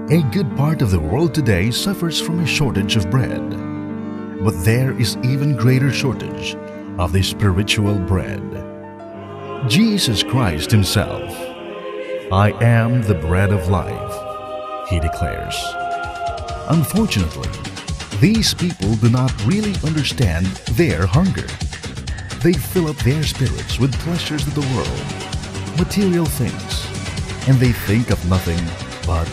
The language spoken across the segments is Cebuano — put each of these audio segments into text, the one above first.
A good part of the world today suffers from a shortage of bread. But there is even greater shortage of the spiritual bread. Jesus Christ Himself, "I am the bread of life," He declares. Unfortunately, these people do not really understand their hunger. They fill up their spirits with pleasures of the world, material things, and they think of nothing but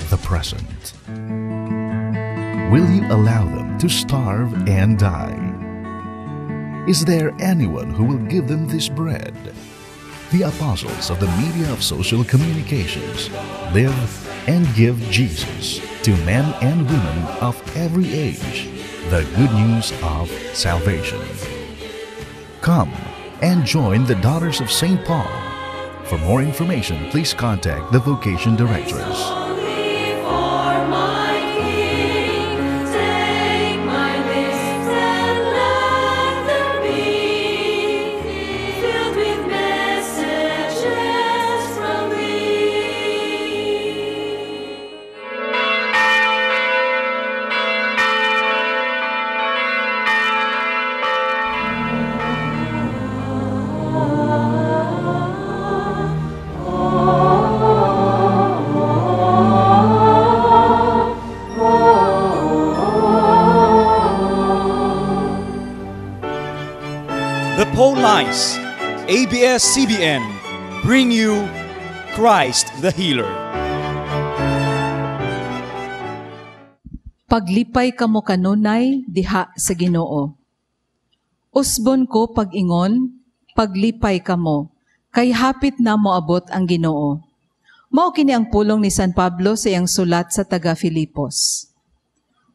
the present. Will you allow them to starve and die? Is there anyone who will give them this bread? The apostles of the media of social communications live and give Jesus to men and women of every age the good news of salvation. Come and join the Daughters of St. Paul. For more information, please contact the Vocation Directress. Only for my King, take my lips and let them be filled with messages from thee. The Phone Lines, ABS-CBN, bring you Christ the Healer. Paglipay kamo kanunay diha sa Ginoo. Usbon ko pag-ingon, paglipay kamo, kay hapit na moabot ang Ginoo. Mao kini ang pulong ni San Pablo sa iyang sulat sa taga Filipos.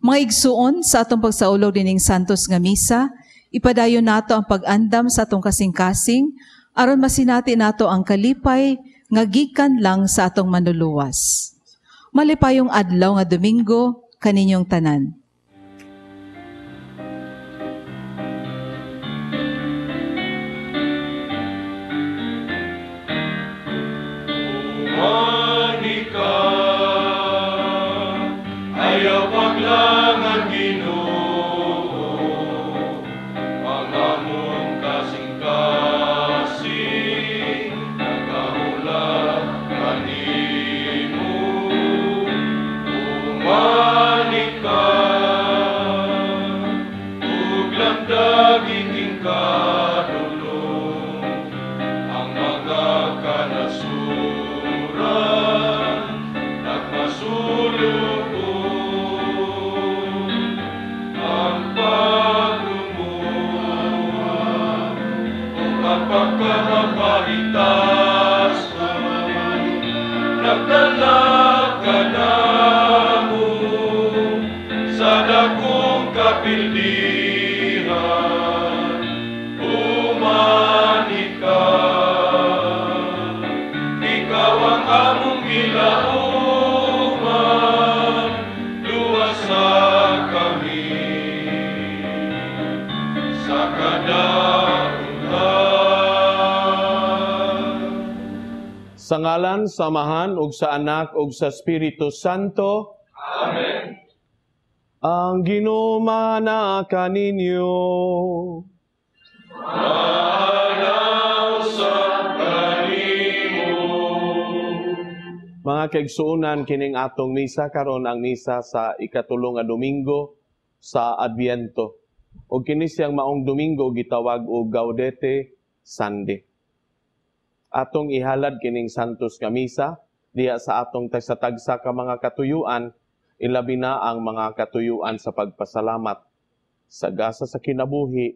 Mga igsuon, sa atong pagsaulog dining Santos nga Misa, ipadayon nato ang pag-andam sa atong kasing-kasing aron masinati nato ang kalipay nga gikan lang sa atong manluluwas. Malipayong adlaw nga Domingo kaninyong tanan. Umani ka, ayaw paglangan Ginoo, ang among kasing-kasing, nagahula kanimo. Umani ka, ug lamdagi king kadulom, ang mga kanasuran nagmasulukon ang pagrumon ug ang pagkamapahitas nagdala kanamo sa dakong kapildihan. Umani ka, ikaw ang among gilauman, luwasa kami sa kadautan. Sa ngalan sa Amahan ug sa Anak ug sa Espiritu Santo. Amen. Ang Ginoo maanaa kaninyo. Maanaw sa kanimo. Mga kaigsuonan, kining atong misa karon ang misa sa ikatulo nga Domingo sa Adbyento. Ug kini siyang maong Domingo gitawag og Gaudete Sunday. Atong ihalad kining Santos nga misa diha sa atong tagsa-tagsa ka mga katuyuan, ilabi na ang mga katuyuan sa pagpasalamat sa gasa sa kinabuhi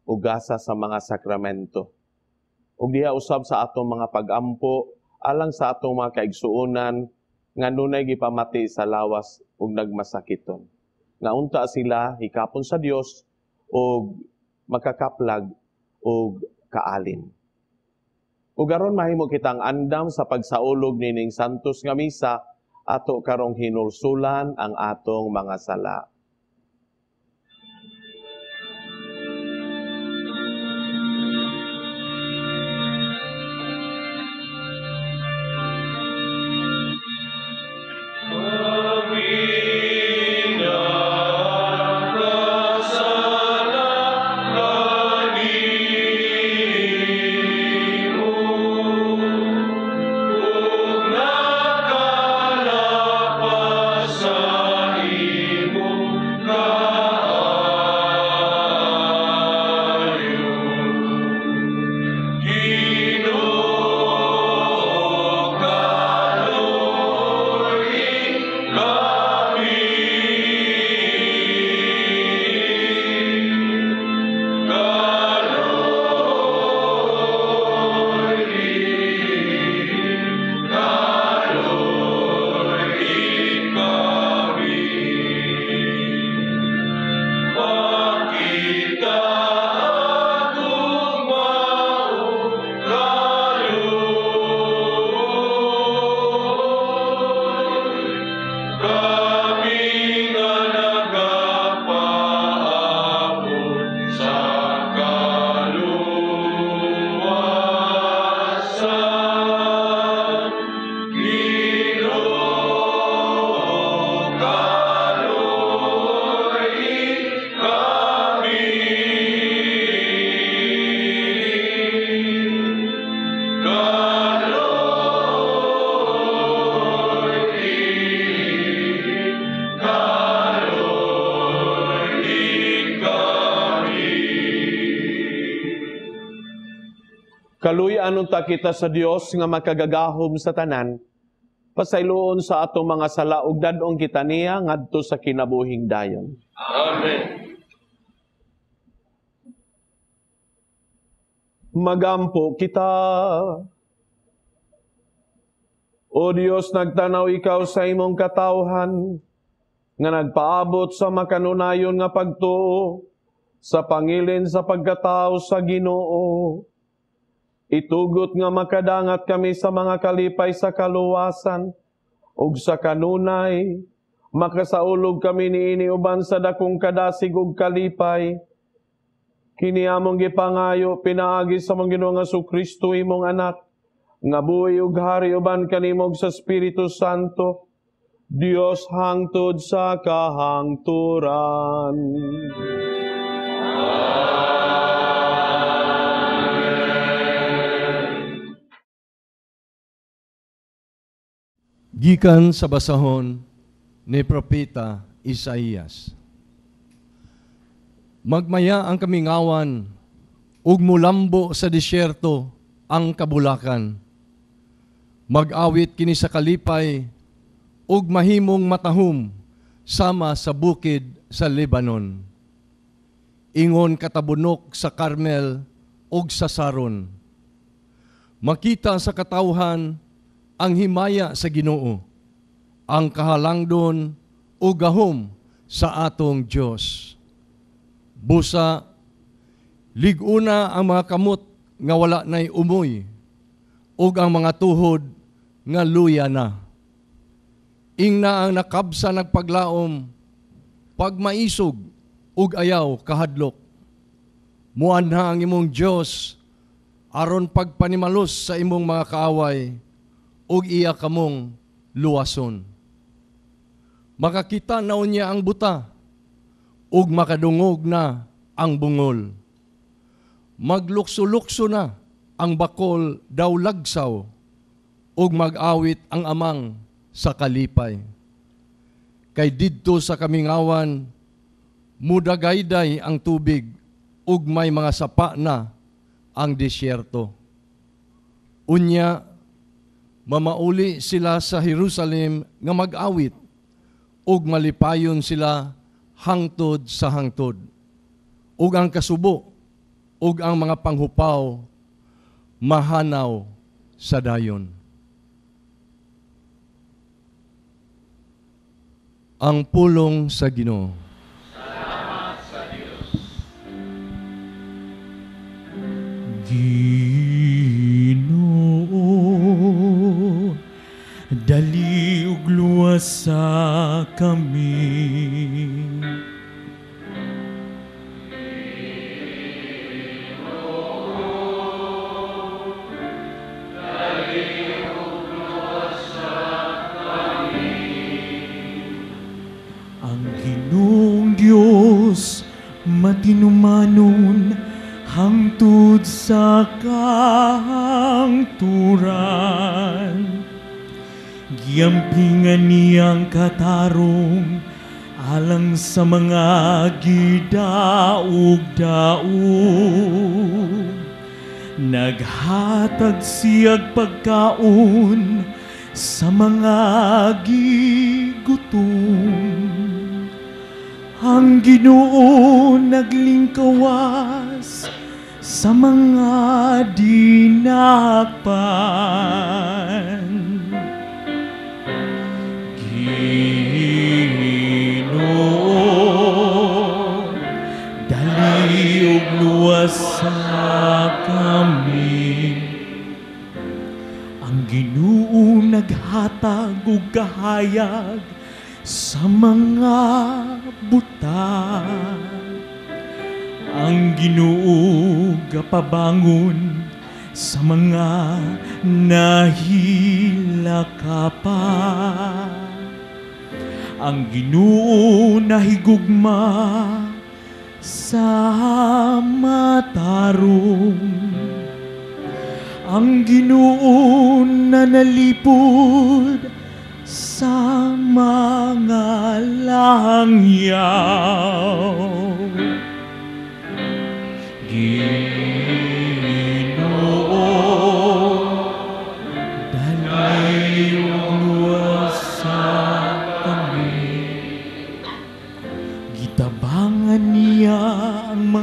o gasa sa mga sakramento. Ug diha usab sa atong mga pag-ampo alang sa atong mga kaigsuonan nga nunay gipamati sa lawas ug nagmasakiton. Nga unta sila hikapon sa Dios ug makakaplag ug kaalin. Ug aron mahimo kitang andam sa pagsaulog nining Santos nga Misa, ato karong hinulsulan ang atong mga sala. Amen. Kaluy-an unta kita sa Dios nga makagagahom sa tanan. Pasayloon sa atong mga sala ug dad-ong kita niya ngadto sa kinabuhing dayon. Amen. Magampo kita. O Dios, nagtanaw ikaw sa imong katawhan nga nagpaabot sa makanunayon nga pagtuo sa pangilin sa pagkatao sa Ginoo. Itugot nga makadangat kami sa mga kalipay sa kaluwasan ug sa kanunay, makasaulog kami niini uban sa dakong kadasig ug kalipay. Kini among gipangayo pinaagi sa among Ginoong Kristo imong anak, nga buhi ug hari uban kanimo sa Espiritu Santo, Dios hangtod sa kahangturan. Amen. Gikan sa basahon ni Propeta Isaías. Magmaya ang kamingawan ug mulambo sa disyerto ang kabulakan. Mag-awit kini sa kalipay ug mahimong matahom sama sa bukid sa Lebanon. Ingon katabunok sa Carmel ug sa Saron. Makita sa katawhan ang himaya sa Ginoo, ang kahalangdon ug gahom sa atong Dios. Busa, lig-una ang mga kamot nga wala na'y umoy, ug ang mga tuhod nga luya na. Ingna ang nakabsa nagpaglaom, pagmaisog ug ayaw kahadlok. Muanha ang imong Dios aron pagpanimalos sa imong mga kaaway, ug iya kamong luwason. Makakita na unya ang buta, ug makadungog na ang bungol. Maglukso-lukso na ang bakol daw lagsaw, ug mag-awit ang amang sa kalipay. Kay didto sa kamingawan, mudagayday ang tubig, ug may mga sapa na ang disyerto. Unya, mamauli sila sa Jerusalem nga mag-awit, ug malipayon sila hangtod sa hangtod. Ug ang kasubo, ug ang mga panghupaw, mahanaw sa dayon. Ang pulong sa Ginoo. Salamat sa Dios. Ginoo, dali ug luwasa kami. Ang Ginoong Dios matinumanon hangtod sa kahangturan. Giampingan niyang katarong alang sa mga gidaog-daog. Naghatag siyag pagkaon sa mga gigutom. Ang Ginoo naglingkawas sa mga dinakpan. Ginoo, dali ug luwasa kami. Ang Ginoo naghatag og kahayag sa mga buta. Ang Ginoo gapabangon sa mga nahilakapa. Ang Ginoo nahigugma sa matarong. Ang Ginoo nanalipod sa mga langyaw. Ginoo,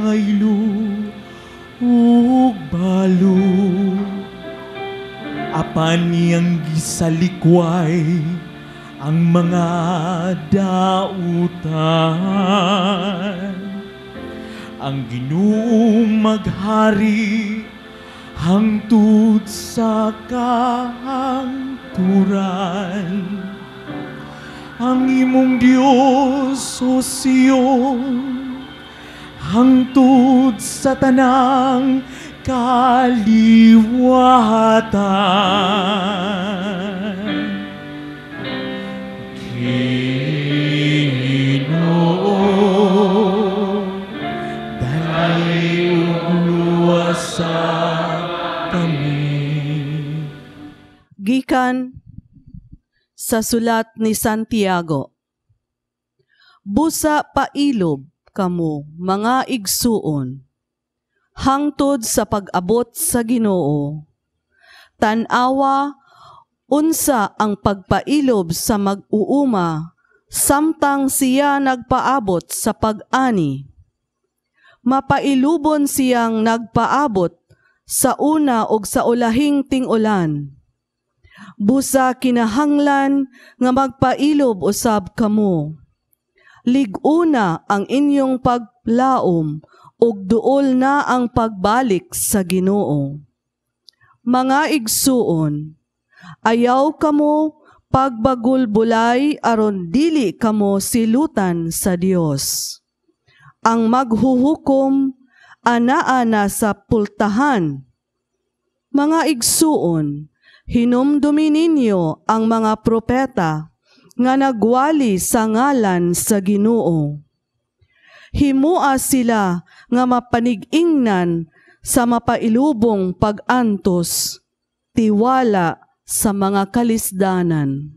mga ilo ug balo. Apan niyang gisalikway ang mga dautan. Ang Ginoo maghari hangtod sa kahangturan. Ang imong Dios, O Sion, hangtod sa tanang kaliwatan. Ginoo, dali ug luwasa kami. Gikan sa sulat ni Santiago. Busa pailob kamo mga igsuon, hangtod sa pag-abot sa Ginoo. Tan-awa unsa ang pagpailob sa mag-uuma samtang siya nagpaabot sa pag-ani. Mapailubon siyang nagpaabot sa una og sa ulahing ting-ulan. Busa kinahanglan nga magpailob usab kamo. Lig-una ang inyong paglaom ug duol na ang pagbalik sa Ginoo. Mga igsuon, ayaw kamo pagbagulbulay aron dili kamo silutan sa Dios. Ang maghuhukom anaa na sa pultahan. Mga igsuon, hinumdumi ninyo ang mga propeta nga nagwali sa ngalan sa Ginoo. Himua sila nga mapanig-ingnan sa mapailubong pag-antos, tiwala sa mga kalisdanan.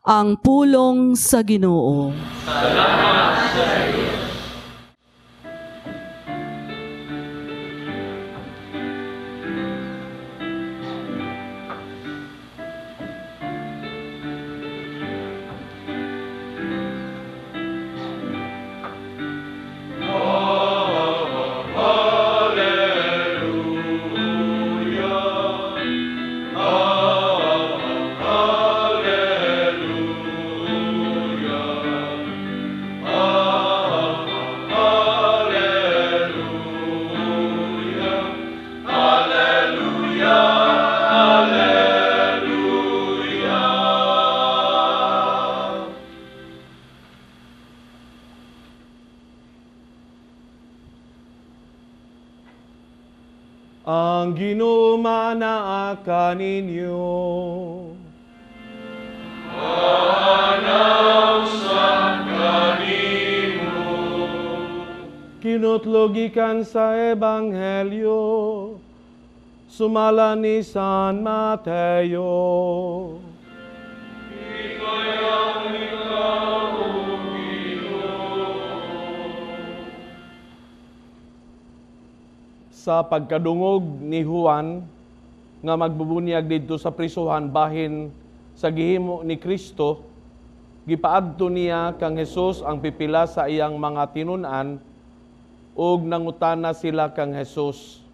Ang pulong sa Ginoo. Salamat sa Diyos. Ang Ginoo manaa kaninyo. Maanaw sa kanimo. Kinutlo gikan sa Ebanghelyo sumala ni San Mateo. Sa pagkadungog ni Juan nga magbubunyag didto sa prisuhan bahin sa gihimo ni Kristo, gipaadto niya kang Hesus ang pipila sa iyang mga tinun-an ug nangutana sila kang Hesus.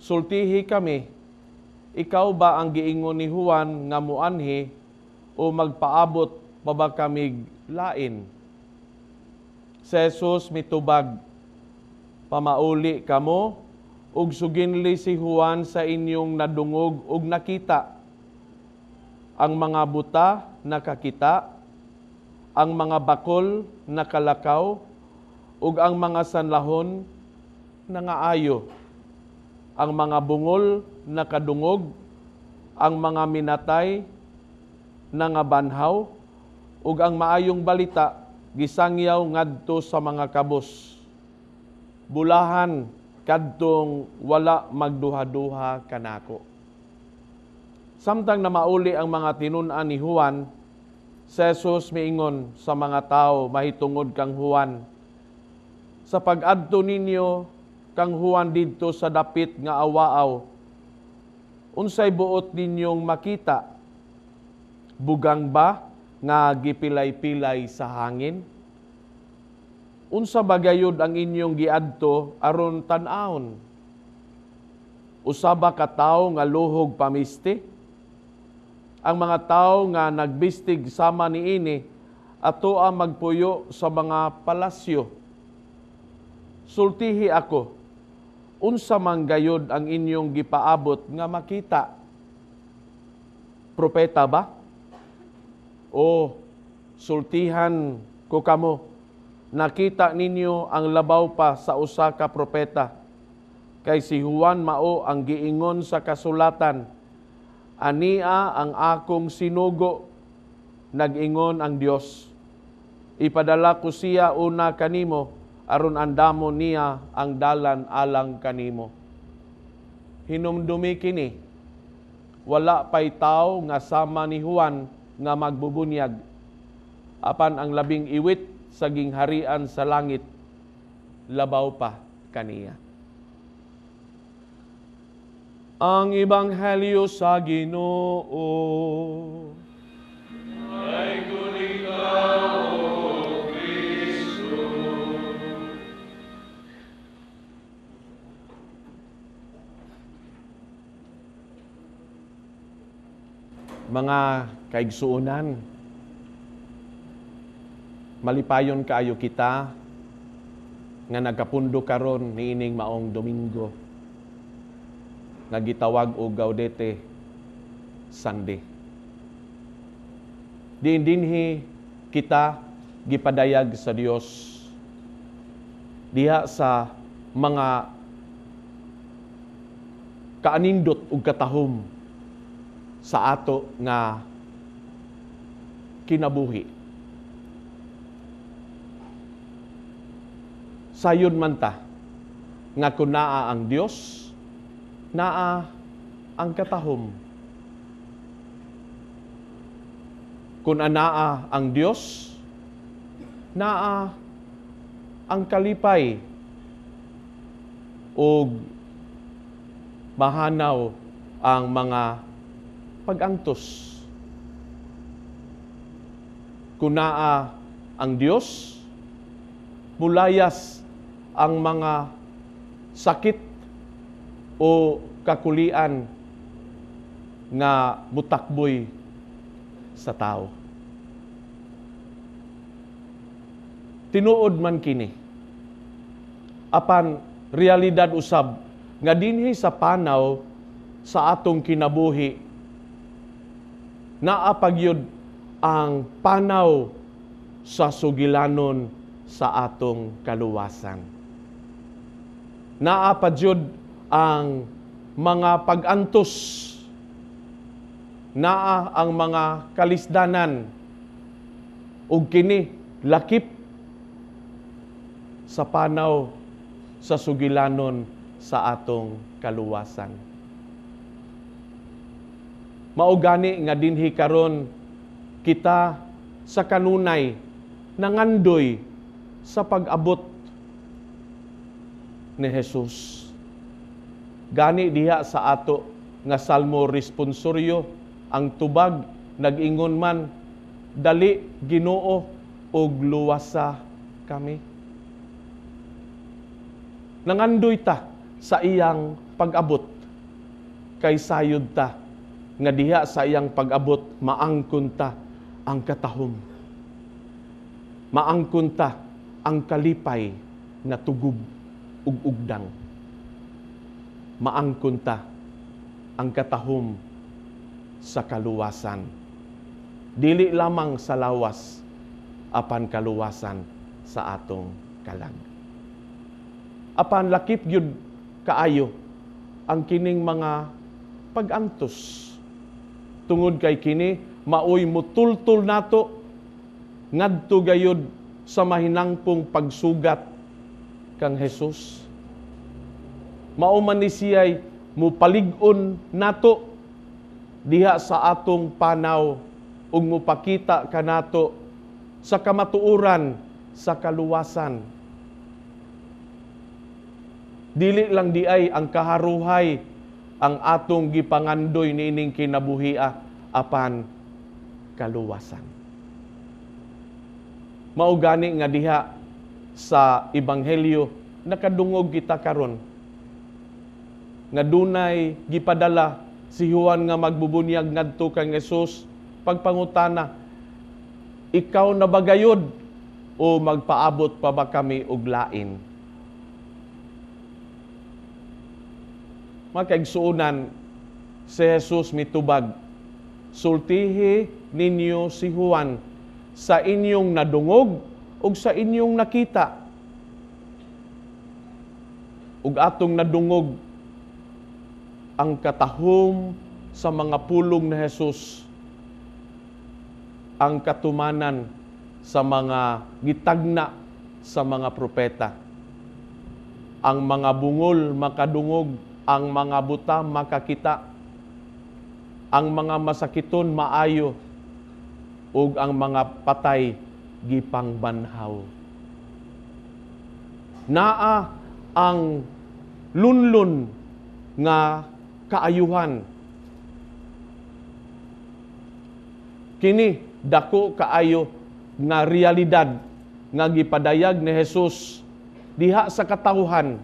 Sultihi kami, ikaw ba ang giingon ni Juan nga muanhi o magpaabot pa ba kamig lain? Si Jesus mitubag, pamauli kamo ug suginli si Juan sa inyong nadungog ug nakita. Ang mga buta nakakita, ang mga bakol nakalakaw, ug ang mga sanlahon nangaayo. Ang mga bungol nakadungog, ang mga minatay nangabanhaw, ug ang maayong balita gisangyaw ngadto sa mga kabos. Bulahan kadtong wala magduha-duha kanako. Samtang namauli ang mga tinun-an ni Juan, si Jesus miingon sa mga tao mahitungod kang Juan. Sa pag-adto ninyo kang Juan didto sa dapit nga awaaw, unsay buot ninyong makita? Bugang ba nga gipilay-pilay sa hangin? Unsa ba gayud ang inyong giadto aron tan-awon? Usa ba ka tawo nga luhog pamisti? Ang mga tawo nga nagbistig sama niini atoa magpuyo sa mga palasyo. Sultihi ako, unsa man gayud ang inyong gipaabot nga makita? Propeta ba? O sultihan ko kamo, nakita ninyo ang labaw pa sa usa ka propeta. Kay si Juan mao ang giingon sa kasulatan, ania ang akong sinugo, nag-ingon ang Dios. Ipadala ko siya una kanimo, aron andamo niya ang dalan alang kanimo. Hinumdumi kini, wala pay tawo nga sama ni Juan nga magbubunyag, apan ang labing iwit sa gingharian sa langit, labaw pa kaniya. Ang Ebanghelyo sa Ginoo. Ay kun ikaw, O Kristo. Mga kaigsuonan, malipayon kaayo kita nga nagkapundo karon niining maong Domingo nga gitawag og Gaudete Sunday. Diin dinhi kita gipadayag sa Dios diha sa mga kaanindot ug katahom sa ato nga kinabuhi. Sayon man ta nga kun naa ang Dios, naa ang katahom. Kun anaa ang Dios, naa ang kalipay ug mahanaw ang mga pag-antos. Kun naa ang Dios, mulayas ang mga sakit o kakulian nga mutakboy sa tao. Tinuod man kini, apan realidad usab nga dinhi sa panaw sa atong kinabuhi, naa pagyud ang panaw sa sugilanon sa atong kaluwasan. Naa pagyud ang mga pag-antos, naa ang mga kalisdanan, ug kini lakip sa panaw sa sugilanon sa atong kaluwasan. Mao gani nga dinhi karon kita sa kanunay nangandoy sa pag-abot ni Jesus. Gani diha sa ato nga Salmo responsoryo, ang tubag nag-ingon man, dali Ginoo og luwasa kami. Nangandoy ta sa iyang pag-abot, kay sayod ta nga diha sa iyang pag-abot maangkon ta ang katahom, maangkon ta ang kalipay nga tugub ug ugdang, maangkon ta ang katahom sa kaluwasan, dili lamang sa lawas, apan kaluwasan sa atong kalag. Apan lakip gyud kaayo ang kining mga pag-antos, tungod kay kini maoy mutultul nato ngadto gayud sa mahinangpong pagsugat kang Jesus. Mao man ni siya'y mupalig-on nato diha sa atong panaw ug mupakita kanato sa kamatuoran sa kaluwasan. Dili lang diay ang kaharuhay ang atong gipangandoy niining kinabuhia apan kaluwasan. Mao gani nga diha Sa Ebanghelyo, nakadungog kita karon nga dunay gipadala si Juan nga magbubunyag ngadto kang Jesus pagpangutana, "Ikaw na ba gayod o magpaabot pa ba kami og lain?" Mga kaigsuonan, si Jesus mitubag, "Sultihi ninyo si Juan sa inyong nadungog ug sa inyong nakita." Ug atong nadungog ang katahom sa mga pulong ni Jesus, ang katumanan sa mga gitagna sa mga propeta. Ang mga bungol makadungog, ang mga buta makakita, ang mga masakiton maayo, ug ang mga patay gipangbanhaw. Naa ang lunlun nga kaayuhan. Kini dako kaayo nga realidad nga gipadayag ni Jesus diha sa katawhan.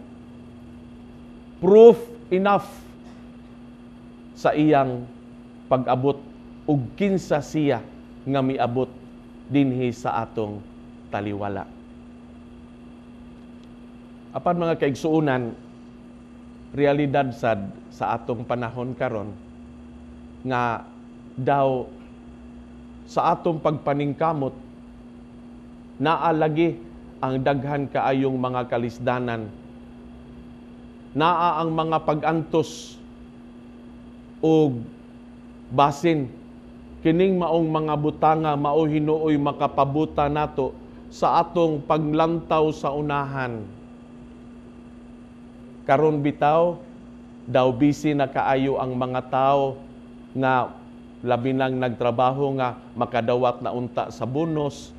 Proof enough sa iyang pag-abot ug kinsa siya nga miabot dinhi sa atong taliwala. Apan mga kaigsuonan, realidad sad sa atong panahon karon nga daw sa atong pagpaningkamot naa lagi ang daghan kaayong mga kalisdanan, naa ang mga pag-antos og basin kining maong mga butanga mao hinuoy makapabuta nato sa atong paglantaw sa unahan. Karon bitaw daw busy na kaayo ang mga tao nga labi nang nagtrabaho nga makadawat na unta sa bonus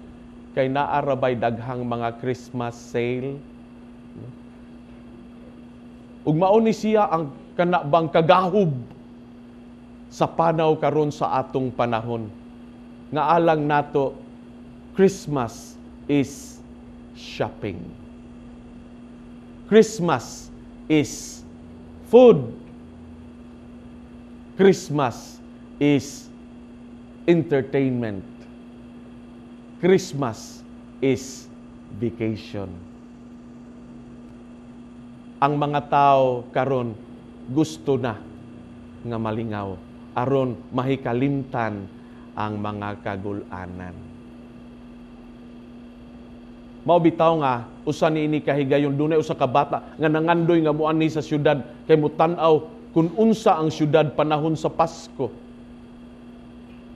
kay naa ra bay daghang mga Christmas sale. Ug mao ni siya ang kana bang kagahob sa panaw karon sa atong panahon. Nga alang nato, Christmas is shopping. Christmas is food. Christmas is entertainment. Christmas is vacation. Ang mga tao karon gusto na nga malingaw aron mahikalimtan ang mga kagul-anan. Mao bitaw nga usa niini kahigayon dunay usa ka bata nga nangandoy nga moani sa syudad kay motan-aw kun unsa ang syudad panahon sa Pasko.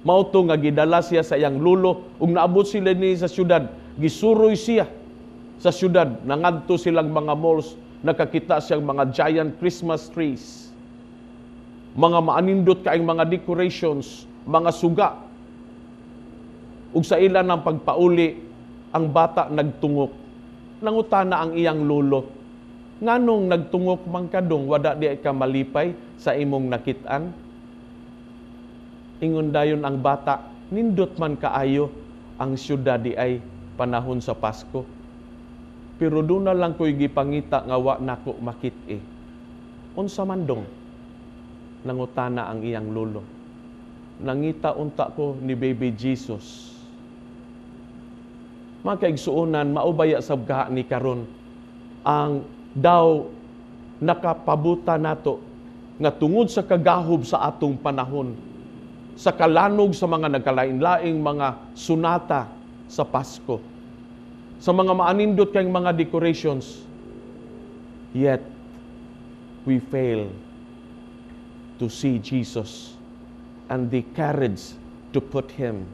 Mao to nga gidala siya sa iyang lulo ug naabot sila ni sa syudad, gisuroy siya sa syudad, nangadto silang mga malls, nakakita siyang mga giant Christmas trees, mga maanindot kaayong mga decorations, mga suga. Ug sa ila ng pagpauli, ang bata nagtungok. Nangutana ang iyang lolo, "Nganong nagtungok man kadong, wada di ka malipay sa imong nakit-an?" Ingon dayon ang bata, "Nindot man kaayo ang syudad di ay panahon sa Pasko. Pero doon na lang ko'y gipangita nga wa nako makit-i." "Unsa man dong?" nangutana ang iyang lolo. "Nangita unta ko ni baby Jesus." Mga kaigsuonan, maubaya sa gaha ni karon ang daw nakapabuta nato nga tungod sa kagahob sa atong panahon, sa kalanog sa mga nagkalain-laing mga sunata sa Pasko, sa mga maanindot kayong mga decorations, yet we fail to see Jesus and the courage to put Him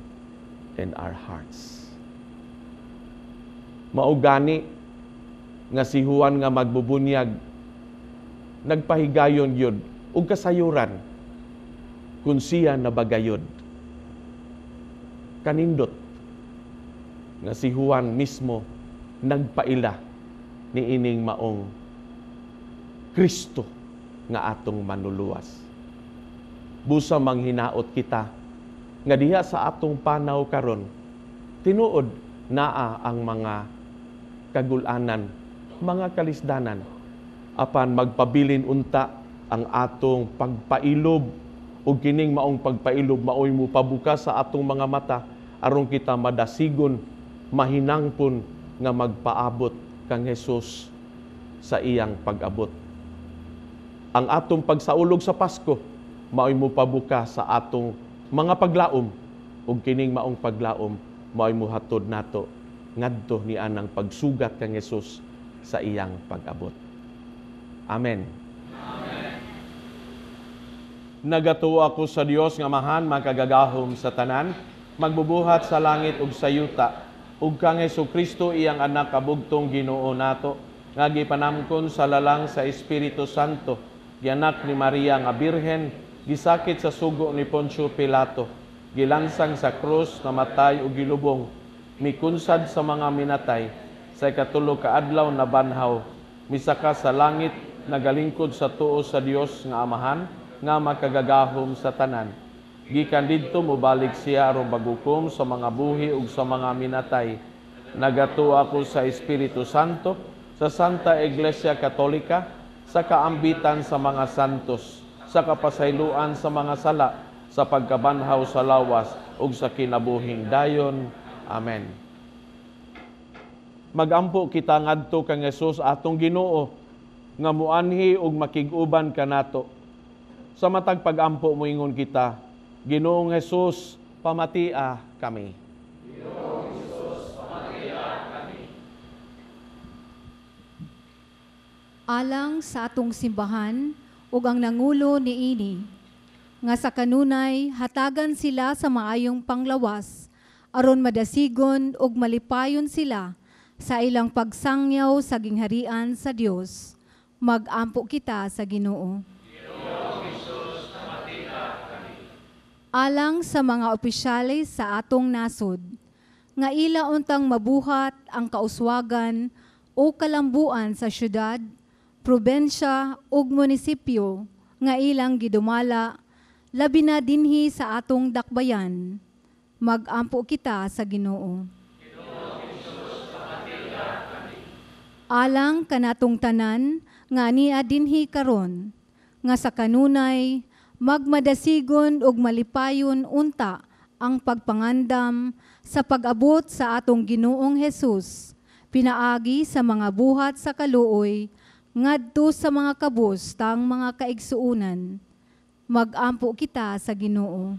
in our hearts. Mao gani nga si Juan nga magbubunyag nagpahigayon gyud og kasayuran kun siya nabagayod. Kanindot nga si Juan mismo nagpaila niining maong Kristo nga atong manluluwas. Busa manghinaot kita nga diha sa atong panaw karon tinuod naa ang mga kagulanan, mga kalisdanan. Apan magpabilin unta ang atong pagpailob ug kining maong pagpailob maoy mopabukas sa atong mga mata aron kita madasigon, mahinangpon nga magpaabot kang Hesus sa iyang pag-abot. Ang atong pagsaulog sa Pasko maoy mopabukas sa atong mga paglaom ug kining maong paglaom maoy mohatod nato ngadto ni anang pagsugat kang Hesus sa iyang pag-abot. Amen. Amen. Nagatuo ako sa Dios nga Amahan makagagahom sa tanan, magbubuhat sa langit ug sa yuta, ug kang Hesukristo iyang anak kabugtong Ginoo nato, nga gipanamkon sa lalang sa Espiritu Santo, gianak ni Maria nga Birhen, gisakit sa sugo ni Poncio Pilato, gilansang sa krus, namatay ug gilubong, mikunsad sa mga minatay, sa ikatulo ka adlaw nabanhaw, misaka sa langit, nagalingkod sa tuo sa Dios nga Amahan, nga makagagahom sa tanan. Gikan didto mobalik siya aron maghukom sa mga buhi ug sa mga minatay. Nagatuo ako sa Espiritu Santo, sa Santa Iglesia Katolika, sa kaambitan sa mga santos, sa kapasayloan sa mga sala, sa pagkabanhaw sa lawas ug sa kinabuhing dayon. Amen. Magampo kita ngadto kang Hesus atong Ginoo nga muanhi ug makig-uban kanato. Sa matag pag-ampo moingon kita, Ginoong Hesus, pamatia kami. Ginoong Hesus, pamatia kami. Alang sa atong simbahan ug ang nangulo niini, nga sa kanunay hatagan sila sa maayong panglawas aron madasigon ug malipayon sila sa ilang pagsangyaw sa gingharian sa Dios. Mag-ampo kita sa Ginoo. Alang sa mga opisyales sa atong nasod, nga ila untang mabuhat ang kauswagan o kalambuan sa syudad, probensya ug munisipyo nga ilang gidumala, labi na dinhi sa atong dakbayan. Mag-ampo kita sa Ginoo. Alang kanatong tanan nga ania dinhi karon, nga sa kanunay magmadasigon ug malipayon unta ang pagpangandam sa pag-abot sa atong Ginoong Hesus, pinaagi sa mga buhat sa kaluoy ngadto sa mga kabus tang mga kaigsuonan. Mag-ampo kita sa Ginoo.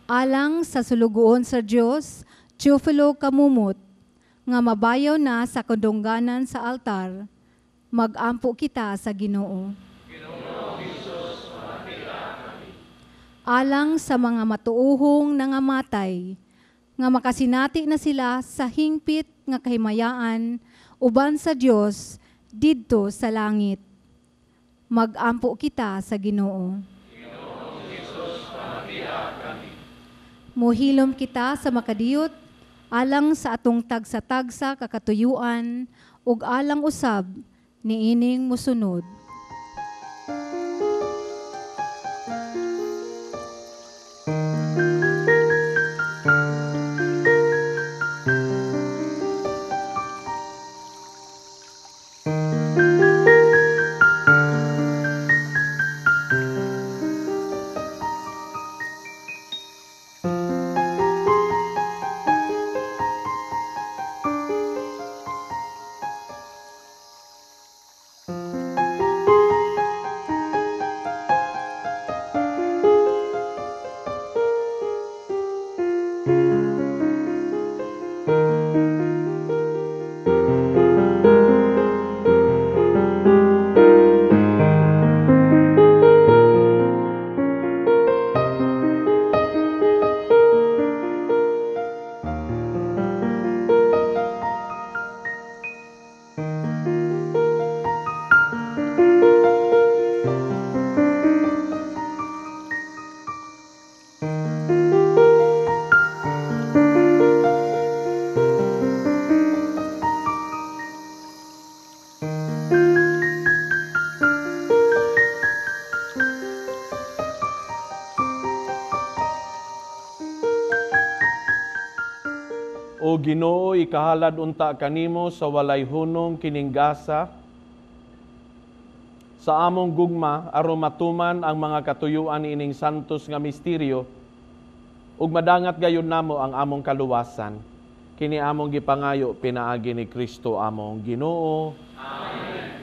Alang sa sulugoon sa Dios, Teofilo Kamumot, nga mabayaw na sa kadungganan sa altar, mag-ampo kita sa Ginoo. Alang sa mga matuohong nangamatay, nga makasinati na sila sa hingpit nga kahimayaan uban sa Dios didto sa langit. Mag-ampo kita sa Ginoo. Mohilom kita sa makadiyot alang sa atong tagsa-tagsa kakatuyuan ug alang usab niining mosunod. Ginoo, ikahalad unta kanimo sa walay hunong kining gasa sa among gugma aron matuman ang mga katuyuan ining santos nga misteryo ug madangat gayon namo ang among kaluwasan. Kini among gipangayo pinaagi ni Kristo among Ginoo. Amen.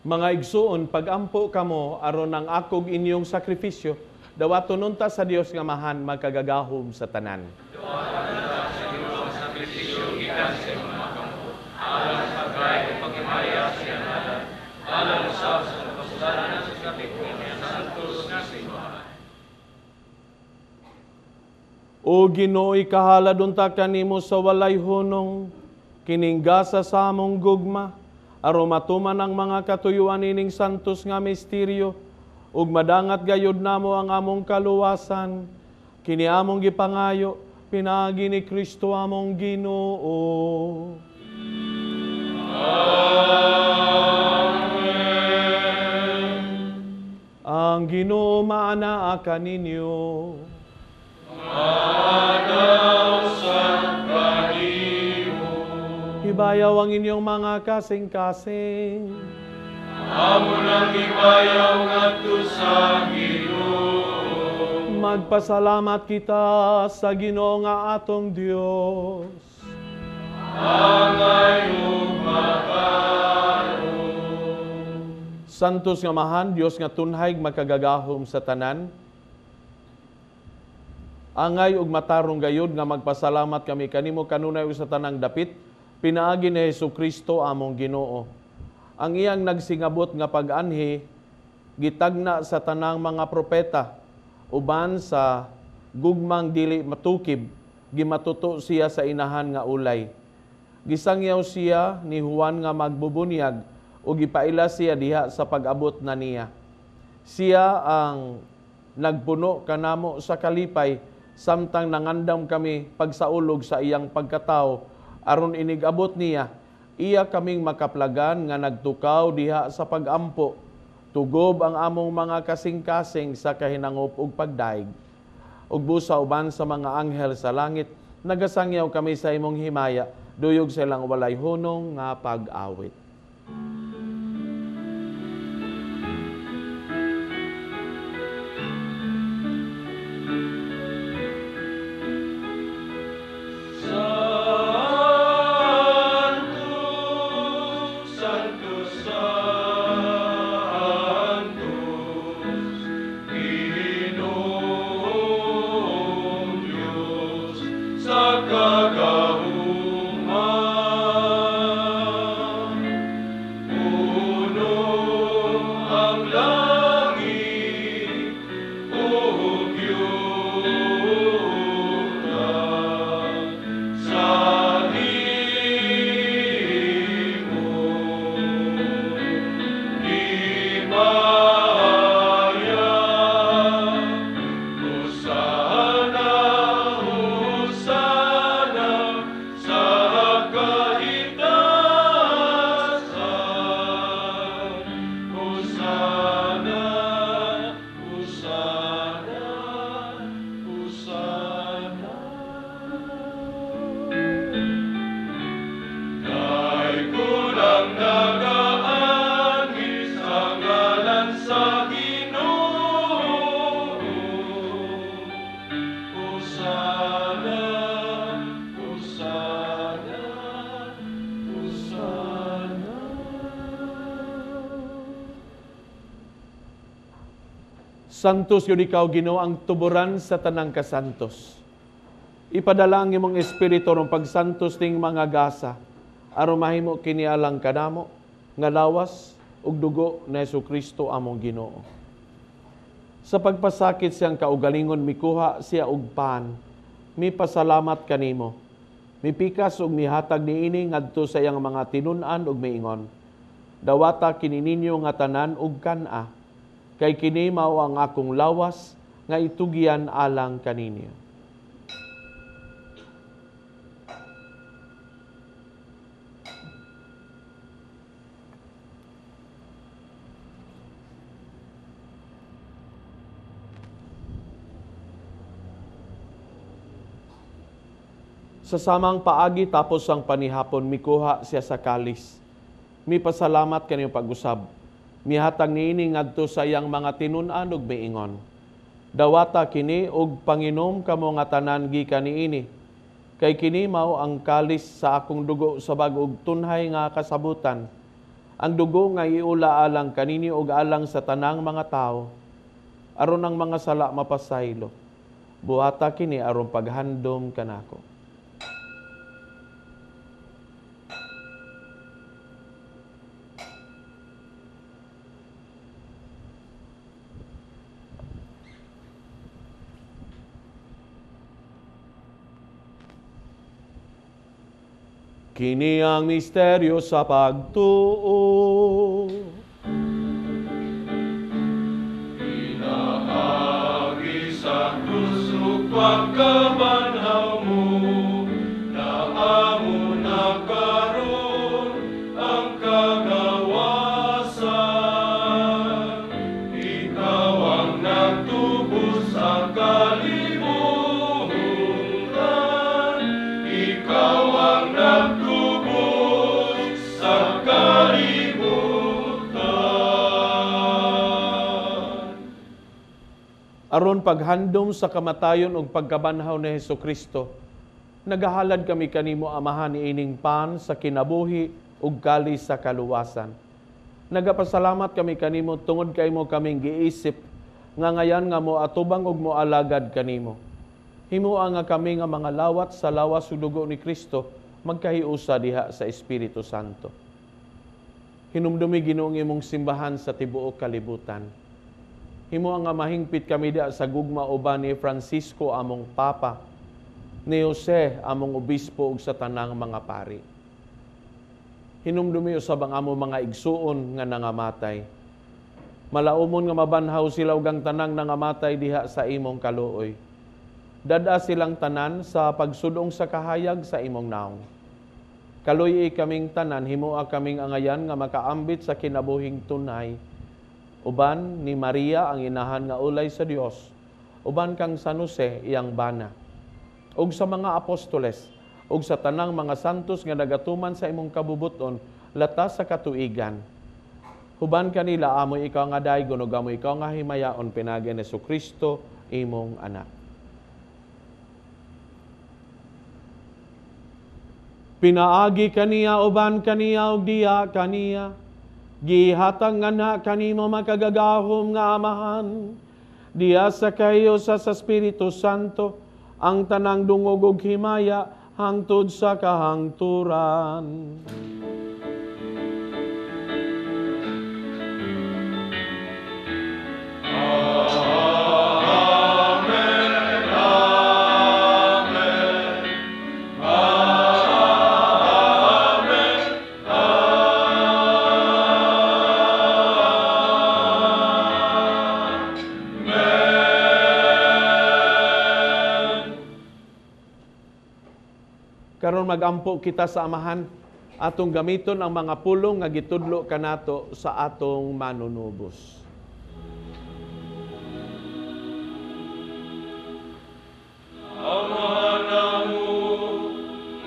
Mga igsuon, pagampo kamo aron ang akog inyong sakripisyo, dawaton unta sa Dios nga Amahan magkagagahom sa tanan. O Ginoo, ikahalad unta kanimo sa walay hunong, kining gasa sa among gugma, aron matuman ang mga katuyuan ining santos nga misteryo, ug madangat gayud namo ang among kaluwasan. Kini among gipangayo pinaagi ni Kristo among Ginoo. Amen. Ang Ginoo maanaa kaninyo. Ibayaw ang inyong mga kasing-kasing. Amo nang ibayaw ngadto sa Ginoo. Magpasalamat kita sa Ginoo nga atong Dios. Angay ug matarong. Santos nga Amahan, Dios nga tunhay makagagahom sa tanan. Angay ug matarong gayud nga magpasalamat kami kanimo kanunay ug sa tanang dapit, pinaagi ni Hesukristo among Ginoo. Ang iyang nagsingabot nga pag-anhi gitagna sa tanang mga propeta, uban sa gugmang dili matukib, gimatuto siya sa inahan nga ulay. Gisangyaw siya ni Juan nga magbubunyag ug gipaila siya diha sa pag-abot na niya. Siya ang nagpuno kanamo sa kalipay samtang nangandam kami pagsaulog sa iyang pagkatao. Aron inigabot niya, iya kaming makaplagan nga nagtukaw diha sa pagampo. Tugob ang among mga kasing-kasing sa kahinangop ug pagdaig. Ug busa uban sa mga anghel sa langit, nagasangyaw kami sa imong himaya, duyog sa ilang walay hunong nga pag-awit. Santos yun ikaw, Ginoo, ang tuburan sa tanang kasantos. Ipadala ang imong espiritu aron pagsantos ning mga gasa, aron mahimo kini alang kanamo nga lawas ug dugo ni Hesukristo among Ginoo. Sa pagpasakit siyang kaugalingon, mikuha siya og pan, mipasalamat kanimo, mipikas ug mihatag niini ngadto sa iyang mga tinun-an ug miingon, dawata kini ninyo nga tanan ug kan-a, kay kini mao ang akong lawas nga itugyan alang kaninyo. Sa samang paagi tapos ang panihapon, mikuha siya sa kalis. Mipasalamat kaniyong pag-usab. Mihatag niini ngadto sa iyang mga tinun-an ug miingon, dawata kini og panginom kamo nga tanan gikan niini, kay kini mao ang kalis sa akong dugo sa bag-ong tunhay nga kasabutan, ang dugo nga iula alang kanini ug alang sa tanang mga tawo, aron ang mga sala mapasaylo. Buhata kini aron paghandom kanako. Kini ang misteryo sa pagtuo. Pinaagi sa krus ug pagkabanhaw mo, naamo na karon ang kagawasan. Ikaw ang nagtubos sa kalibutan, ikaw ang nagtubos sa kalibutan. Aron paghandom sa kamatayon ug pagkabanhaw ni Hesukristo, nagahalad kami kanimo Amahan niining pan sa kinabuhi ug kalis sa kaluwasan. Nagapasalamat kami kanimo tungod kay mo kaming giisip nga ngayan nga moatubang ug moalagad kanimo. Himoa nga kami nga mga lawat sa lawas ug dugo ni Kristo magkahiusa diha sa Espiritu Santo. Hinumdumi Ginoo ang imong simbahan sa tibuok kalibutan. Himoa nga mahingpit kami diha sa gugma uban ni Francisco among Papa, ni Jose among Obispo ug sa tanang mga pari. Hinumdumi usab ang among mga igsuon nga nangamatay. Malaumon nga mabanhaw sila ug ang tanang nangamatay diha sa imong kaluoy. Dad-a silang tanan sa pagsudong sa kahayag sa imong naong. Kaluoy kaming tanan, himoa kaming angayan nga makaambit sa kinabuhing tunay Uban ni Maria ang inahan nga ulay sa Dios, uban kang San Jose iyang bana. Ug sa mga apostoles, ug sa tanang mga santos nga nagatuman sa imong kabubuton, latas sa katuigan. Huban kanila amoy ikaw nga daygon ug amoy ikaw nga himayaon pinaagi ni Jesucristo imong anak. Pinaagi kaniya, uban kaniya, ug diya kaniya, gihatag nga na kanimo makagagahom nga Amahan, diya sa kayo sa Espiritu Santo, ang tanang dungog ug himaya hangtod sa kahangturan. Karon magampo kita sa Amahan, atong gamiton ang mga pulong nga gitudlo kanato sa atong manunubos. Amahan namo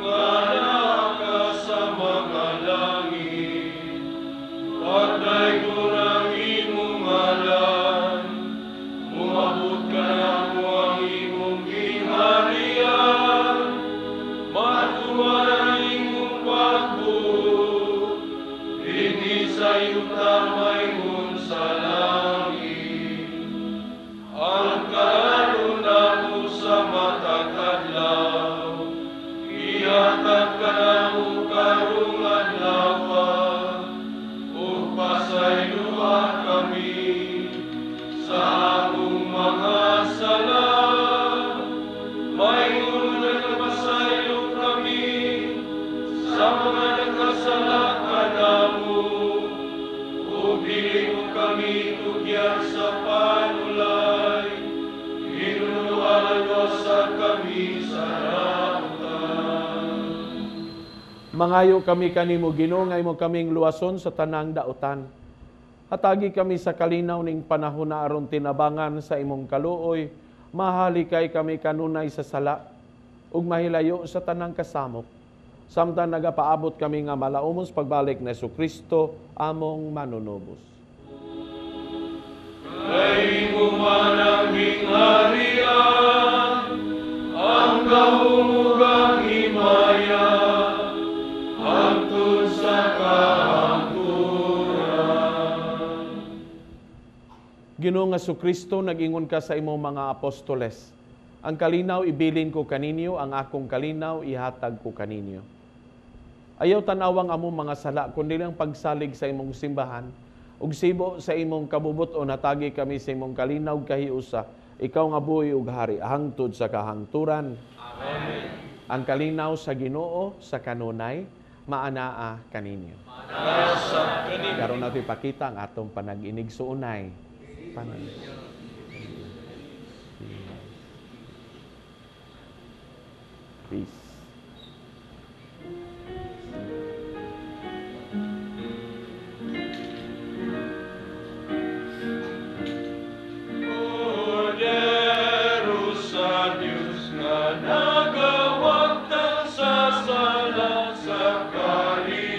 nga naa ka sa mga langit, pagdaygon ang imong ngalan, umabot kanamo ang imong gingharian, matuman ang imong pagbuot, dinhi sa yuta maingon sa langit. Ang karon namo sa matag adlaw, ihatag kanamo karong adlaw, ug pasayloa kami sa among mga sala, maingon nga nagpasaylo kami sa mga nagkasala kanamo, ug dili mo kami tugyan sa panulay, hinunualan sa kami sa dautan. Mangayo kami kanimo Ginoo nga imo kaming luwason sa tanang dautan. Hatagi kami sa kalinaw ning panahon na aron tinabangan sa imong kaluoy, mahalikay kami kanunay sa sala ug mahilayo sa tanang kasamok. Samtang nagapaabot kami nga malaumos pagbalik ni Jesucristo among manunubos. Kay imo man ang gingharian, ang gahom ug ang himaya, hangtod sa kahangturan. Ginoo nga Jesucristo, nag-ingon ka sa imong mga apostoles, ang kalinaw ibilin ko kaninyo, ang akong kalinaw ihatag ko kaninyo. Ayaw tanawang among mga sala, kundi lang pagsalig sa imong simbahan, ug sibo sa imong kabubuton, hatagi kami sa imong kalinaw kahiusa, ikaw nga buhi ug hari, hangtod sa kahangturan. Amen. Ang kalinaw sa Ginoo sa kanunay, maanaa kaninyo. Karon nato ipakita ang atong panag-inig suunay. Panag. Peace. Cordero sa Dios nga nagawagtang sa sala sa kalibutan,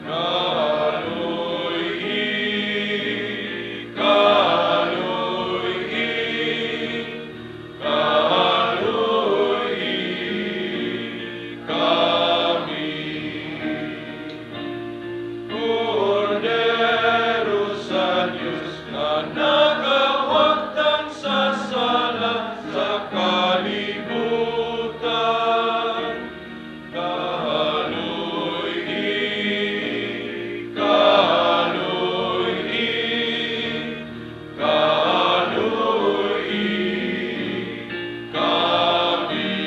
kaloy-i, kaloy-i, kaloy-i kami. Cordero sa Dios nga nagawagtang sa sala sa kalibutan, kaloy-i, kaloy-i, kaloy-i kami.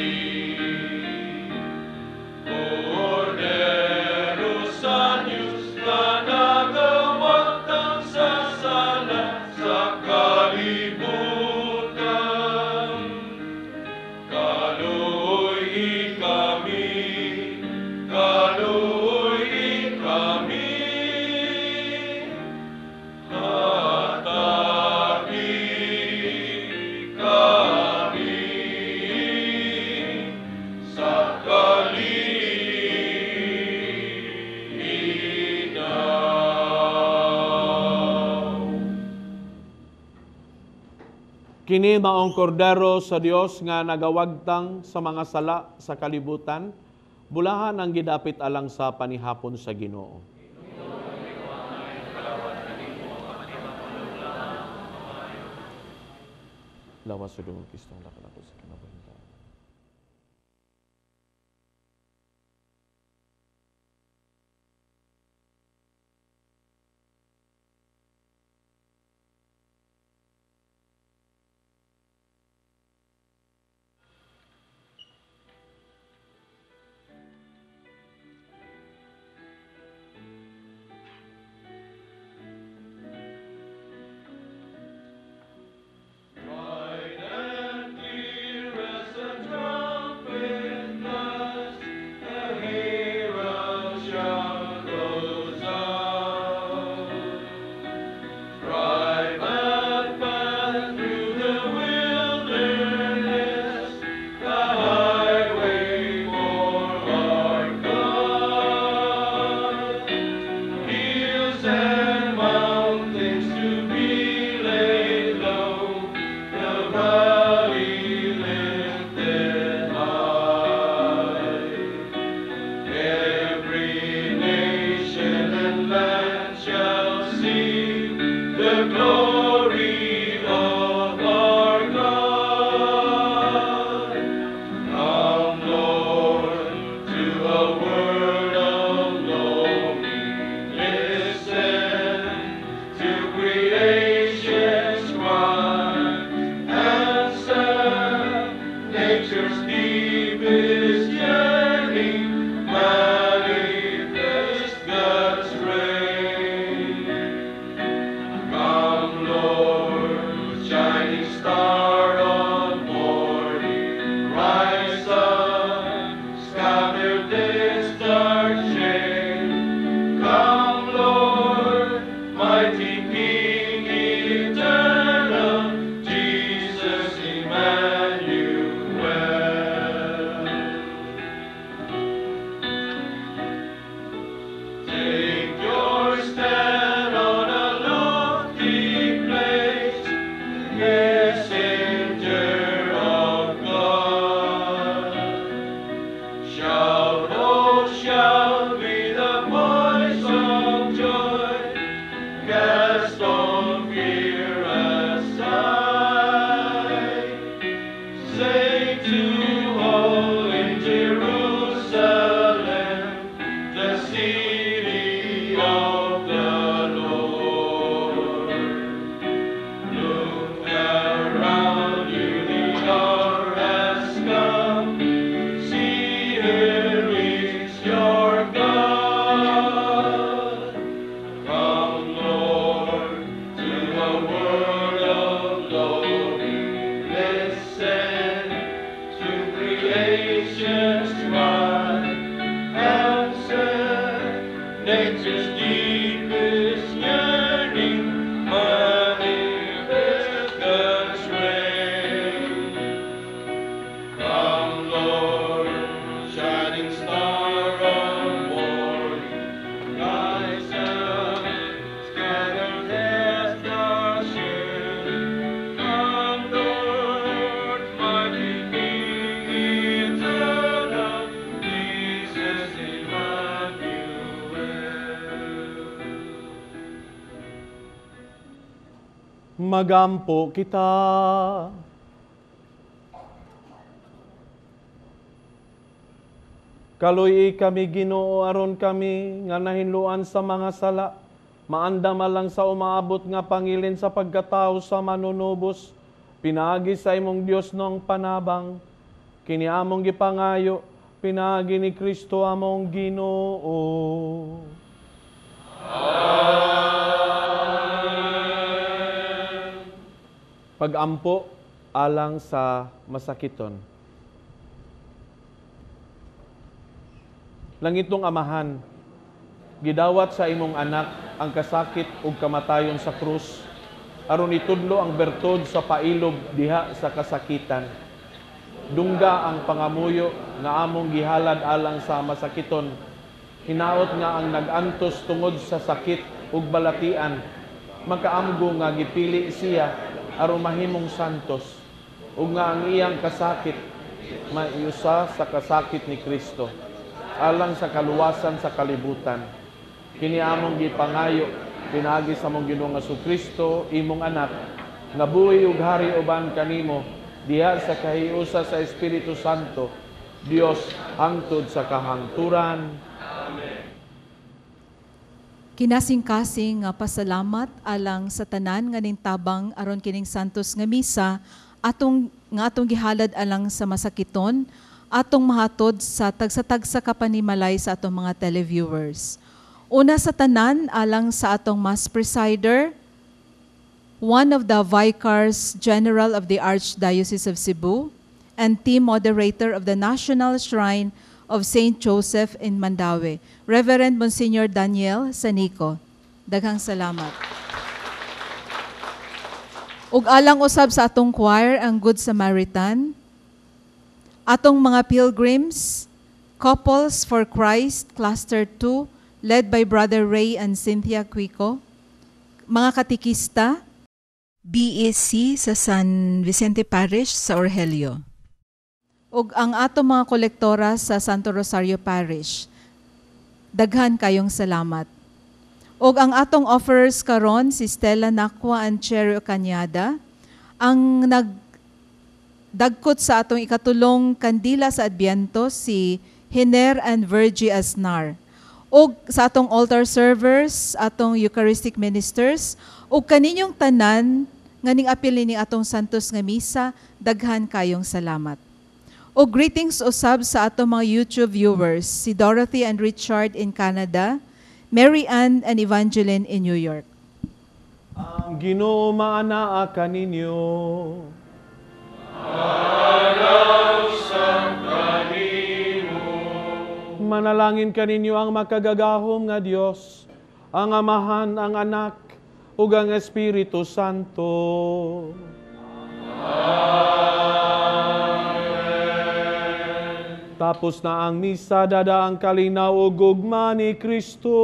Cordero sa Dios nga nagawagtang sa sala sa kalibutan, kaloy-i kami, kaloy-i kami, Kini maong kordero sa Dios nga nagawagtang sa mga sala sa kalibutan, bulahan ang gidapit alang sa panihapon sa Ginoo. Lawas sa dungog Kristong lakalako sa kinabuhi. Magampo kita. Kaluy kami Ginoo aron kami nga nahinluan sa mga sala, maandama lang sa umaabot nga pangilin sa pagkatao sa manunubos, pinaagi sa imong Dios nong panabang, kini among gipangayo, pinaagi ni Kristo among Ginoo. Pagampo alang sa masakiton. Langitong Amahan, gidawat sa imong anak ang kasakit ug kamatayon sa krus, aron itudlo ang bertud sa pailob diha sa kasakitan. Dungga ang pangamuyo nga among gihalad alang sa masakiton, hinaot nga ang nag-antos tungod sa sakit ug balatian, makaamgo nga gipili siya aron mahimong santos ug nga ang iyang kasakit maiusa sa kasakit ni Kristo alang sa kaluwasan sa kalibutan. Kini among gipangayo pinaagi sa among Ginoong Kristo, imong anak, nga buhi ug hari uban kanimo diha sa kahiusa sa Espiritu Santo, Dios hangtod sa kahangturan. Amen. Kinasingkasing nga pasalamat alang sa tanan nga ningtabang aron kining santos nga misa atong gihalad alang sa masakiton atong mahatod sa tagsa-tagsa ka panimalay sa atong mga televiewers. Una sa tanan alang sa atong mass presider, one of the Vicars General of the Archdiocese of Cebu and team moderator of the National Shrine of St. Joseph in Mandaue, Reverend Monsignor Daniel Sanico. Daghang salamat. Ug alang usab sa atong choir, ang Good Samaritan, atong mga pilgrims, Couples for Christ, Cluster 2, led by Brother Ray and Cynthia Quico, mga katikista, BEC sa San Vicente Parish sa Orhelio, ug ang atong mga kolektora sa Santo Rosario Parish. Daghan kayong salamat. Ug ang atong offerers karon si Stella Nakwa and Cherry Ocanyada, ang nagdagkot sa atong ikatulong kandila sa Adbyento si Hiner and Virgie Aznar. Ug sa atong altar servers, atong Eucharistic ministers, ug kaninyong tanan nga ning apil ni atong santos nga misa, daghan kayong salamat. O greetings usab sa atong mga YouTube viewers, si Dorothy and Richard in Canada, Mary Ann and Evangeline in New York. Ang Ginoo maanaa kaninyo. Manalangin kaninyo ang makagagahom nga Dios, ang Amahan, ang Anak, ug ang Espiritu Santo. Amen. Tapos na ang misa, dada ang kalinaw ug gugma ni Kristo.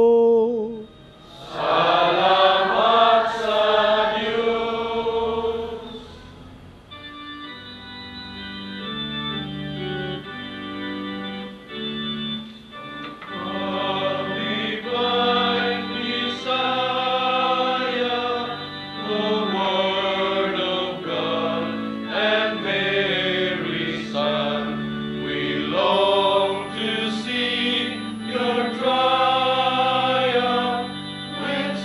Salamat sa Dios. Of divine Messiah, the Word of God, and Mary's Son, we long to see your triumph with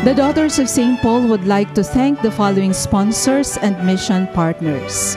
The Daughters of St. Paul would like to thank the following sponsors and mission partners.